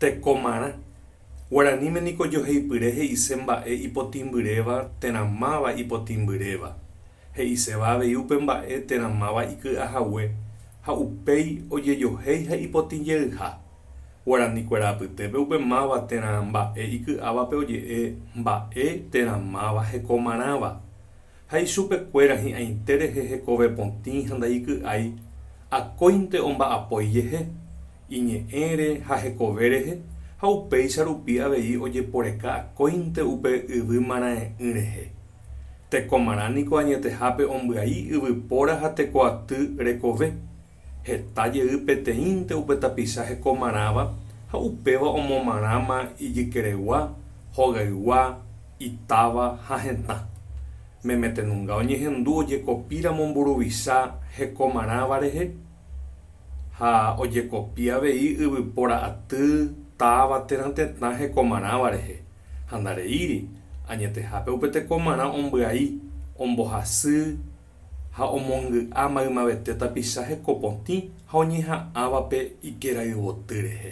Tekomarã. Guaraníme niko joheipyre he'ise mba'e ipotĩmbyréva térã máva ipotĩmbyréva. He'iséva avei upe mba'e térã máva iky'ahague ha upéi ojejohéi ha ipotĩjeyha. Guaranikuéra apytépe upe máva térã mba'e iky'ávape oje'e mba'e térã máva hekomarãva. Ha ichupekuéra hi'ãite rehe hekove potĩ ha ndaiky'ái, akóinte omba'apo ijehe, iñe'ẽre ha hekove rehe, ha upéicha rupi avei ojeporeka akóinte upe yvy marãe'ỹ rehe. Tekomarã niko añetehápe ombyai yvypóra ha tekoaty rekove. Heta jey peteĩnte upe tapicha hekomarãva ha upéva omomarãma ijykeregua, hogaygua, itáva ha hetã. Memetenunga oñehendu ojekopíramo mburuvicha hekomarãva rehe ha ojekopi avei yvypóra aty, táva térã tetã hekomarãva rehe. Ha ndareíri, añetehápe upe tekomarã ombyai, ombohasy, ha omongy'a maymavete tapicha hekopotĩ ha oñeha'ãvape ikerayvoty rehe.